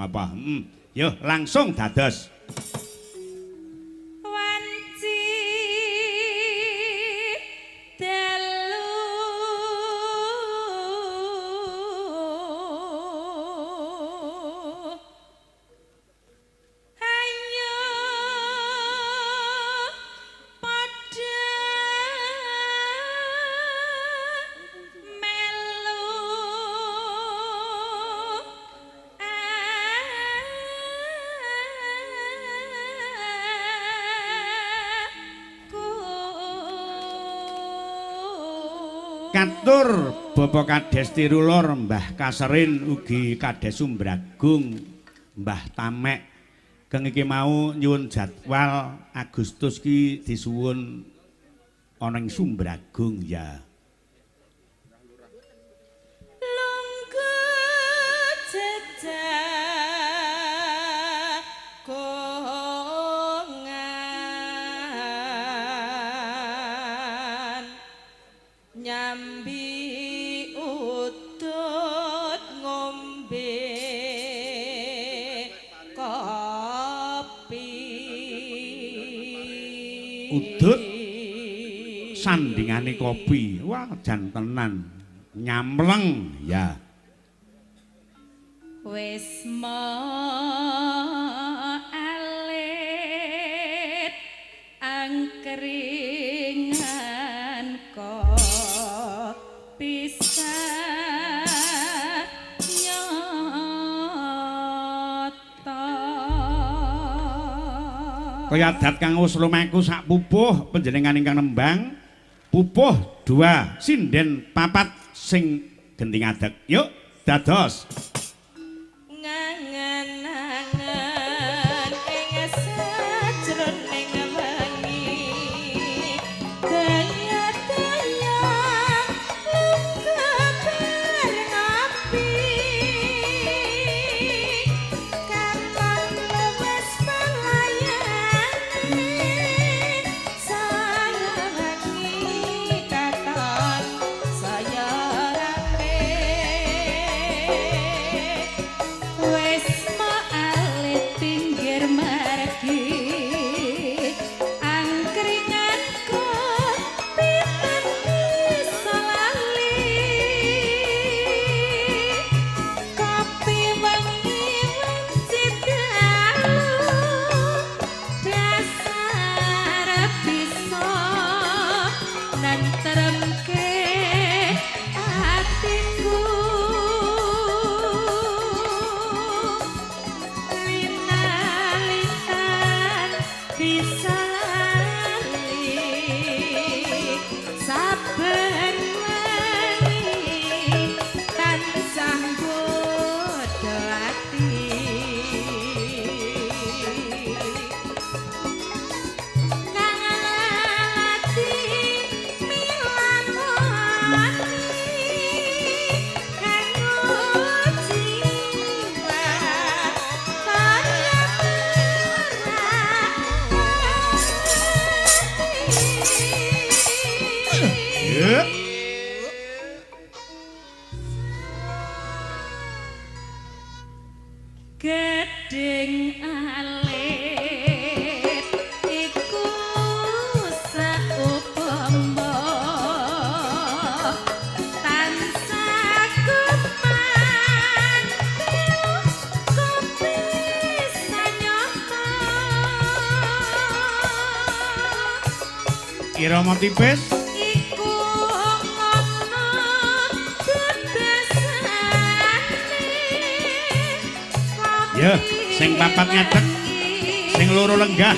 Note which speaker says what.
Speaker 1: ngapa. Yo langsung dados.
Speaker 2: Wanci dalu ayo padha melu aku.
Speaker 1: Katur Bapak Kades Tirulor Mbah Kaserin ugi Kades Sumbragung Mbah Tamek. Keng iki mau nyuwun jadwal Agustus ki disuwun ana ing Sumbragung ya.
Speaker 2: Lungguh jejagongan nyambi udut ngombe kopi.
Speaker 1: Udut sandingane kopi. Wah, jan tenan. Nyamleng ya.
Speaker 2: Wis alit angkringan kok bisa nyoto.
Speaker 1: Kaya adat kang wis lumaku sak pupuh panjenengan ingkang nembang pupuh 2 sinden 4 sing genti ngadeg. Yuk dados.
Speaker 2: Ngangen-angen ing sajroning wengi daya-daya lungguh bar ngopi katon wis pelayane saya wengi katon saya rame. Wis alit pinggir margi angkringan kopi bisa lali kopi wengi wanci dalu dasar bisa nentremke atiku. Lina-linan bisa lali saben wengi tansah nggodha ati. Kang ati milakoni kanggo jiwa kaya.
Speaker 1: Yuk.
Speaker 2: Gedeng alit iku saupama tansah kumantil kopi sanyata.
Speaker 1: Irama tipis.
Speaker 2: Iku ngono bebasane.
Speaker 1: Ya, sing papat ngadeg, sing loro lenggah.